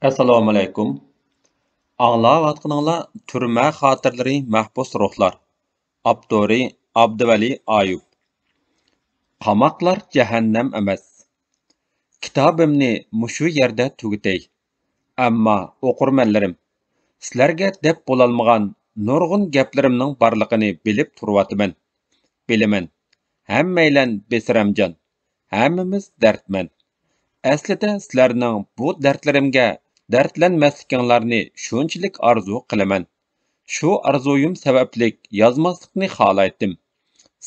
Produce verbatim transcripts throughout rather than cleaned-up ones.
ئەسسالامۇئەلەيكۇم. ئاڭلاۋاتقىنىڭلار تۈرمە خاتىرىلىرى، مەھبۇس روھلار. ئاپتورى ئابدۇۋەلى ئايۇپ. قاماقلار جەھەننەم ئەمەس. كىتابىمنى مۇشۇ يەردە تۈگىتەي. ئەمما ئوقۇرمەنلىرىم، سىلەرگە دەپ بولالمىغان نۇرغۇن گەپلىرىمنىڭ بارلىقىنى بىلىپ تۇرۇۋاتىمەن. بىلىمەن، ھەممەيلەن بىسەرەمجان، ھەممىمىز دەردمەن. ئەسلىدە سىلەرنىڭ بۇ دەردلىرىمگە دەردلەنمەسلىكىڭلارنى شۇنچىلىك ئارزۇ قىلىمەن. شۇ ئارزۇيۇم سەۋەبلىك يازماسلىقنى خالايتتىم.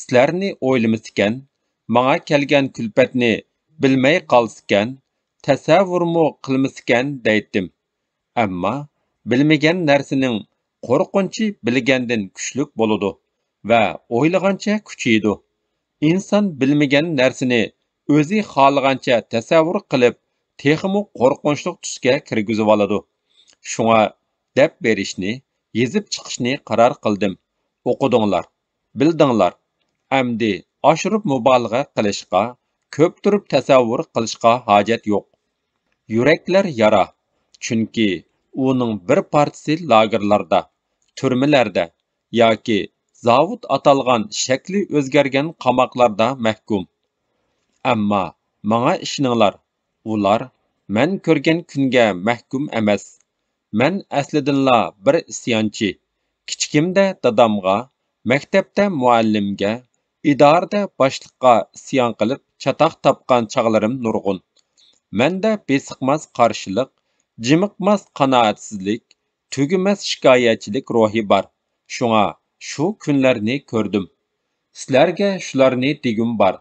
سىلەرنى ئويلىمىسىكەن، ماڭا كەلگەن كۈلپەتنى بىلمەي قالسىكەن، تەسەۋۋۇرمۇ قىلمىسىكەن دەيتتىم. ئەمما بىلمىگەن نەرسىنىڭ قورقۇنچى بىلگەندىن كۈچلۈك بولىدۇ ۋە ئويلىغانچە كۈچىيىدۇ. ئىنسان بىلمىگەن نەرسىنى ئۆزى خالىغانچە تەسەۋۋۇر قىلىپ، تېخىمۇ قورقۇنچلۇق تۈسكە كىرگۈزۈۋالىدۇ. شۇڭا دەپ بېرىشنى، يېزىپ چىقىشنى قارار قىلدىم. ئوقۇدۇڭلار، بىلدىڭلار. ئەمدى ئاشۇرۇپ مۇبالىغە قىلىشقا، كۆپتۈرۈپ تەسەۋۋۇر قىلىشقا ھاجەت يوق. يۈرەكلەر يارا، چۈنكى ئۇنىڭ بىر پارچىسى لاگېرلاردا، تۈرمىلەردە ياكى زاۋۇت ئاتالغان شەكلى ئۆزگەرگەن قاماقلاردا مەھكۇم. ئەمما ماڭا ئىشىنىڭلار، ئۇلار مەن كۆرگەن كۈنگە مەھكۇم ئەمەس. مەن ئەسلىدىنلا بىر ئىسيانچى. كىچىكىمدە دادامغا، مەكتەپتە مۇئەللىمگە، ئىدارىدە باشلىققا ئىسيان قىلىپ چاتاق تاپقان چاغلىرىم نۇرغۇن. مەندە بېسىقماس قارشىلىق، جىمىقماس قانائەتسىزلىك، تۈگىمەس شىكايەتچىلىك روھى بار. شۇڭا شۇ كۈنلەرنى كۆردۈم. سىلەرگە شۇلارنى دېگۈم بار.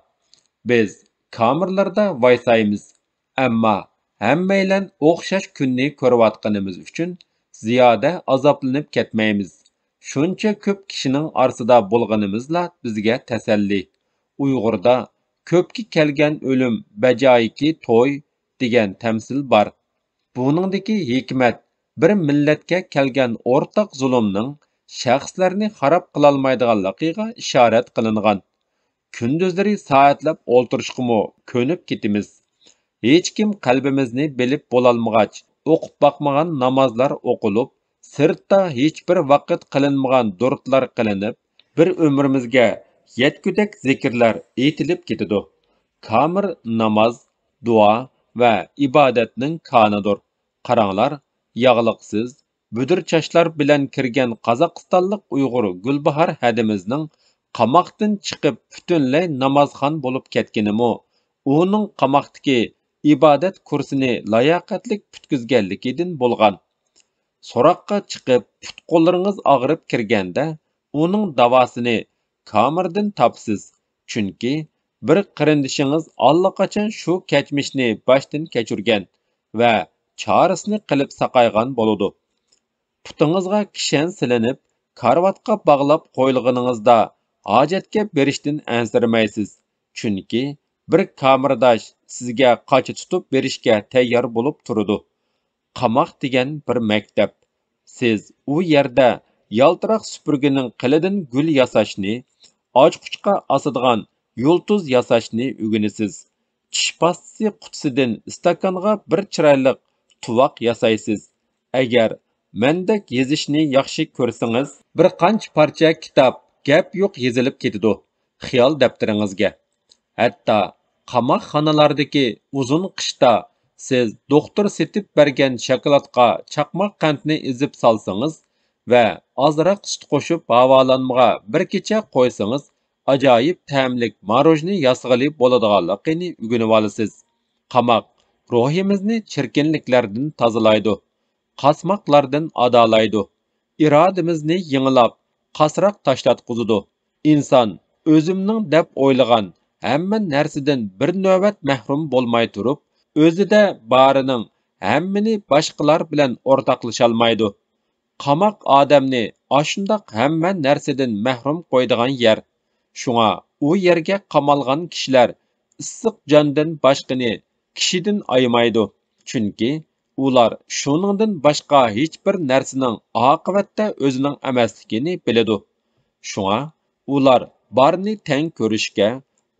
بىز كامېرلاردا ۋايسايمىز، ئەمما ھەممەيلەن ئوخشاش كۈننى كۆرۈۋاتقىنىمىز ئۈچۈن زىيادە ئازابلىنىپ كەتمەيمىز. شۇنچە كۆپ كىشىنىڭ ئارىسىدا بولغىنىمىزلا بىزگە تەسەللى. ئۇيغۇردا «كۆپكە كەلگەن ئۆلۈم، بەجايىكى توي» دېگەن تەمسىل بار. بۇنىڭدىكى ھېكمەت بىر مىللەتكە كەلگەن ئورتاق زۇلۇمنىڭ شەخسلەرنى خاراب قىلالمايدىغانلىقىغا ئىشارەت قىلىنغان. كۈندۈزلىرى سائەتلەپ ئولتۇرۇشقىمۇ كۆنۈپ كېتىمىز. ھېچكىم قەلبىمىزنى بىلىپ بولالمىغاچ، ئوقۇپ باقمىغان نامازلار ئوقۇلۇپ، سىرتتا ھېچبىر ۋاقىت قىلىنمىغان دۇرۇتلار قىلىنىپ، بىر ئۆمرىمىزگە يەتكۈدەك زىكىرلەر ئېيتىلىپ كېتىدۇ. كامېر ناماز، دۇئا ۋە ئىبادەتنىڭ كانىدۇر. قاراڭلار، ياغلىقسىز، بۈدۈر چاچلار بىلەن كىرگەن قازاقىستانلىق ئۇيغۇر گۈلباھار ھەدىمىزنىڭ قاماقتىن چىقىپ پۈتۈنلەي نامازخان بولۇپ كەتكىنىمۇ ئۇنىڭ قاماقتىكى ئىبادەت كۇرسىنى لاياقەتلىك پۈتكۈزگەنلىكىدىن بولغان. سوراققا چىقىپ، پۇت-قوللىرىڭىز ئاغرىپ كىرگەندە، ئۇنىڭ داۋاسىنى كامېردىن تاپىسىز. چۈنكى بىر قېرىندىشىڭىز ئاللىقاچان شۇ كەچمىشنى باشتىن كەچۈرگەن ۋە چارىسىنى قىلىپ ساقايغان بولىدۇ. پۇتىڭىزغا كىشەن سېلىنىپ، كارىۋاتقا باغلاپ قويۇلغىنىڭىزدا ھاجەتكە بېرىشتىن ئەنسىرىمەيسىز. چۈنكى بىر كامېرداش سىزگە قاچا تۇتۇپ بېرىشكە تەييار بولۇپ تۇرىدۇ. قاماق دېگەن بىر مەكتەپ. سىز ئۇ يەردە يالتىراق سۈپۈرگىنىڭ قىلىدىن گۈل ياساشنى، ئاچقۇچقا ئاسىدىغان يۇلتۇز ياساشنى ئۆگىنىسىز. چىش پاستىسى قۇتىسىدىن ئىستاكانغا بىر چىرايلىق تۇۋاق ياسايسىز. ئەگەر مەندەك يېزىشنى ياخشى كۆرسىڭىز، بىر قانچە پارچە كىتاب گەپ يوق يېزىلىپ كېتىدۇ خىيال دەپتىرىڭىزگە. ھەتتا قاماقخانىلاردىكى ئۇزۇن قىشتا سىز دوختۇر سېتىپ بەرگەن شاكىلاتقا چاقماق قەنتنى ئېزىپ سالسىڭىز ۋە ئازراق سۈت قوشۇپ ھاۋالانمىغا بىر كېچە قويسىڭىز، ئاجايىپ تەملىك ماروژنى ياسىغىلى بولىدىغانلىقىنى ئۆگىنىۋالىسىز. قاماق روھىمىزنى چىركىنلىكلەردىن تازىلايدۇ، قاسماقلاردىن ئادالايدۇ، ئىرادىمىزنى يېڭىلاپ، قاسراق تاشلاتقۇزىدۇ. ئىنسان ئۆزۈمنىڭ دەپ ئويلىغان ھەممە نەرسىدىن بىر نۆۋەت مەھرۇم بولماي تۇرۇپ، ئۆزىدە بارىنىڭ ھەممىنى باشقىلار بىلەن ئورتاقلىشالمايدۇ. قاماق ئادەمنى ئاشۇنداق ھەممە نەرسىدىن مەھرۇم قويىدىغان يەر. شۇڭا ئۇ يەرگە قامالغان كىشىلەر ئىسسىق جاندىن باشقىنى كىشىدىن ئايىمايدۇ. چۈنكى ئۇلار شۇنىڭدىن باشقا ھېچبىر نەرسىنىڭ ئاقىۋەتتە ئۆزىنىڭ ئەمەسلىكىنى بىلىدۇ. شۇڭا ئۇلار بارنى تەڭ كۆرۈشكە،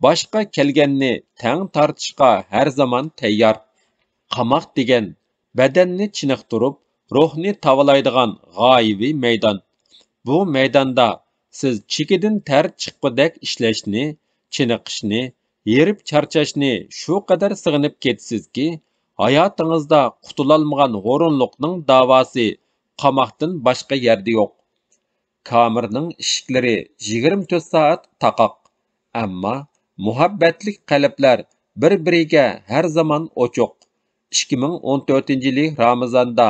باشقا كەلگەننى تەڭ تارتىشقا ھەر زامان تەييار. قاماق دېگەن بەدەننى چېنىقتۇرۇپ، روھنى تاۋلايدىغان غايىۋى مەيدان. بۇ مەيداندا سىز چېكىدىن تەر چىققۇدەك ئىشلەشنى، چېنىقىشنى، ھېرىپ چارچاشنى شۇ قەدەر سېغىنىپ كېتىسىزكى، ھاياتىڭىزدا قۇتۇلالمىغان ھۇرۇنلۇقنىڭ داۋاسى قاماقتىن باشقا يەردە يوق. كامېرنىڭ ئىشىكلىرى يىگىرمە تۆت سائەت تاقاق، ئەمما مۇھەببەتلىك قەلبلەر بىر-بىرىگە ھەر زامان ئوچۇق. ئىككى مىڭ ئون تۆتىنچى يىلى رامىزاندا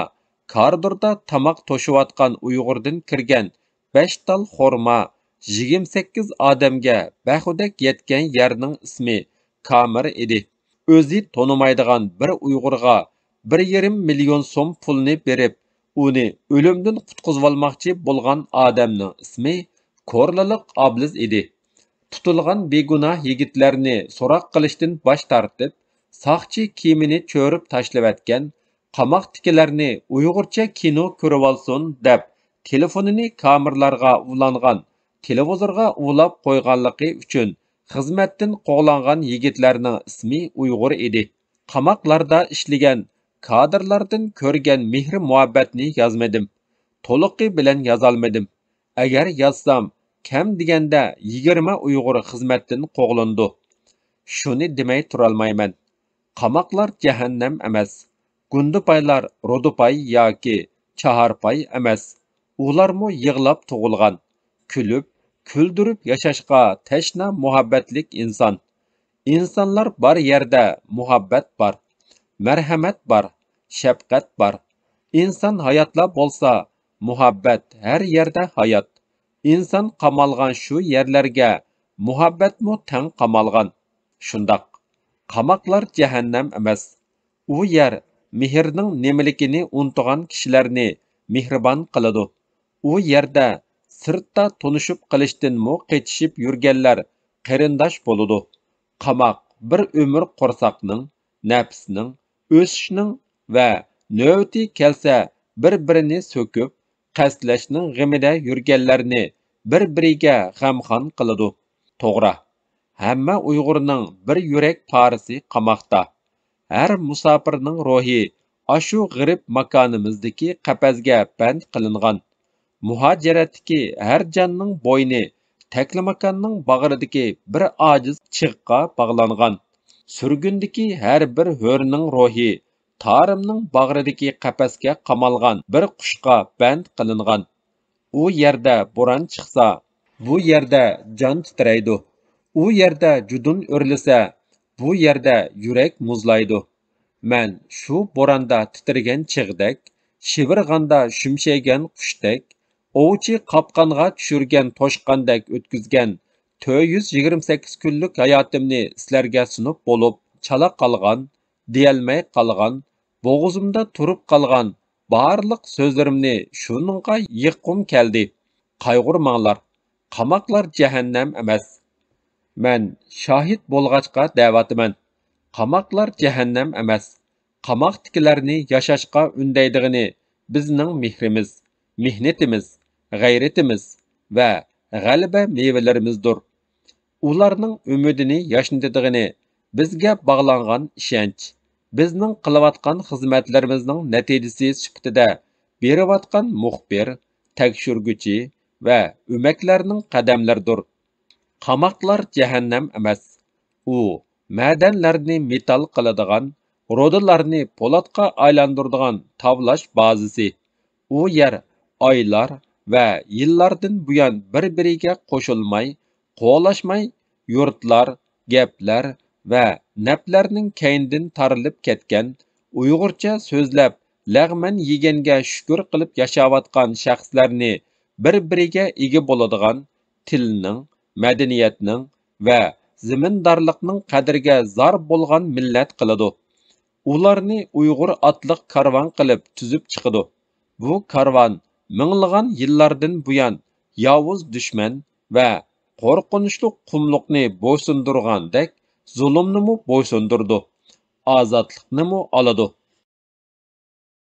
كاردۇردا تاماق توشۇۋاتقان ئۇيغۇردىن كىرگەن بەش تال خورما يىگىرمە سەككىز ئادەمگە بەخۇدەك يەتكەن يەرنىڭ ئىسمى كامېر ئىدى. ئۆزى تونۇمايدىغان بىر ئۇيغۇرغا بىر يېرىم مىليون سوم پۇلنى بېرىپ، ئۇنى ئۆلۈمدىن قۇتقۇزۇۋالماقچى بولغان ئادەمنىڭ ئىسمى كورلىلىق ئابلىز ئىدى. تۇتۇلغان بىگۇناھ يىگىتلەرنى سوراق قىلىشتىن باش تارتىپ، ساقچى كىيىمىنى چۆرۈپ تاشلىۋەتكەن، قاماقتىكىلەرنى ئۇيغۇرچە كىنو كۆرۈۋالسۇن دەپ، تېلېفونىنى كامېرلارغا ئۇلانغان، تېلېۋىزورغا ئۇلاپ قويغانلىقى ئۈچۈن خىزمەتتىن قوغلانغان يىگىتلەرنىڭ ئىسمى ئۇيغۇر ئىدى. قاماقلاردا ئىشلىگەن كادىرلاردىن كۆرگەن مېھرى-مۇھەببەتنى يازمىدىم. تولۇقى بىلەن يازالمىدىم. ئەگەر يازسام، كەم دېگەندە يىگىرمە ئۇيغۇر خىزمەتتىن قوغلىنىدۇ. شۇنى دېمەي تۇرالمايمەن. قاماقلار جەھەننەم ئەمەس. گۇندىپايلار رۇدۇپاي ياكى چاھارپاي ئەمەس. ئۇلارمۇ يىغلاپ تۇغۇلغان، كۈلۈپ، كۈلدۈرۈپ ياشاشقا تەشنا مۇھەببەتلىك ئىنسان. ئىنسانلار بار يەردە مۇھەببەت بار، مەرھەمەت بار، شەپقەت بار. ئىنسان ھاياتلا بولسا، مۇھەببەت ھەر يەردە ھايات. ئىنسان قامالغان شۇ يەرلەرگە مۇھەببەتمۇ تەڭ قامالغان. شۇنداق، قاماقلار جەھەننەم ئەمەس. ئۇ يەر مېھىرنىڭ نېمىلىكىنى ئۇنتۇغان كىشىلەرنى مېھرىبان قىلىدۇ. ئۇ يەردە سىرتتا تونۇشۇپ قېلىشتىنمۇ قېچىشىپ يۈرگەنلەر قېرىنداش بولىدۇ. قاماق بىر ئۆمۈر قورساقنىڭ، نەپسنىڭ، ئۆسۈشنىڭ ۋە نۆۋىتى كەلسە بىر-بىرىنى سۆكۈپ، قەستلەشنىڭ غېمىدە يۈرگەنلەرنى بىر-بىرىگە غەمخان قىلىدۇ. توغرا، ھەممە ئۇيغۇرنىڭ بىر يۈرەك پارىسى قاماقتا. ھەر مۇساپىرنىڭ روھى ئاشۇ غېرىب ماكانىمىزدىكى قەپەسكە بەند قىلىنغان. مۇھاجىرەتتىكى ھەر جاننىڭ بوينى تەكلىماكاننىڭ باغرىدىكى بىر ئاجىز چىغىققا باغلانغان. سۈرگۈندىكى ھەر بىر ھۆرنىڭ روھى تارىمنىڭ باغرىدىكى قەپەسكە قامالغان بىر قۇشقا بەند قىلىنغان. ئۇ يەردە بوران چىقسا، بۇ يەردە جان تىترەيدۇ. ئۇ يەردە جۇدۇن ئۆرلىسە، بۇ يەردە يۈرەك مۇزلايدۇ. مەن شۇ بوراندا تىترىگەن چىغدەك، شىۋىرغاندا شۈمشەيگەن قۇشتەك، ئوۋچى قاپقانغا چۈشۈرگەن توشقاندەك ئۆتكۈزگەن تۆت يۈز يىگىرمە سەككىز كۈنلۈك ھاياتىمنى سىلەرگە سۇنۇپ بولۇپ، چالا قالغان، دېيەلمەي قالغان، بوغۇزۇمدا تۇرۇپ قالغان بارلىق سۆزلىرىمنى شۇنىڭغا يىغقۇم كەلدى. قايغۇرماڭلار، قاماقلار جەھەننەم ئەمەس. مەن شاھىت بولغاچقا دەۋاتىمەن، قاماقلار جەھەننەم ئەمەس. قاماقتىكىلەرنى ياشاشقا ئۈندەيدىغىنى بىزنىڭ مېھرىمىز، مېھنىتىمىز، غەيرىتىمىز ۋە غەلىبە مېۋىلىرىمىزدۇر. ئۇلارنىڭ ئۈمىدىنى ياشنىتىدىغىنى بىزگە باغلانغان ئىشەنچ، بىزنىڭ قىلىۋاتقان خىزمەتلىرىمىزنىڭ نەتىجىسى سۈپىتىدە بېرىۋاتقان مۇخبىر، تەكشۈرگۈچى ۋە ئۆمەكلەرنىڭ قەدەملىرىدۇر. قاماقلار جەھەننەم ئەمەس. ئۇ مەدەنلەرنى مېتال قىلىدىغان، رۇدىلارنى پولاتقا ئايلاندۇرىدىغان تاۋلاش بازىسى. ئۇ يەر ئايلار ۋە يىللاردىن بۇيان بىر-بىرىگە قوشۇلماي، قولاشماي، يۇرتلار، گەپلەر ۋە نەپلەرنىڭ كەينىدىن تارىلىپ كەتكەن، ئۇيغۇرچە سۆزلەپ، لەغمەن يېگەنگە شۈكۈر قىلىپ ياشاۋاتقان شەخسلەرنى بىر-بىرىگە ئىگە بولىدىغان، تىلنىڭ، مەدەنىيەتنىڭ ۋە زېمىندارلىقنىڭ قەدرىگە زار بولغان مىللەت قىلىدۇ. ئۇلارنى ئۇيغۇر ئاتلىق كارۋان قىلىپ تۈزۈپ چىقىدۇ. بۇ كارۋان مىڭلىغان يىللاردىن بۇيان ياۋۇز دۈشمەن ۋە قورقۇنچلۇق قۇملۇقنى بويسۇندۇرغاندەك، زۇلۇمنىمۇ بويسۇندۇرىدۇ، ئازادلىقنىمۇ ئالىدۇ.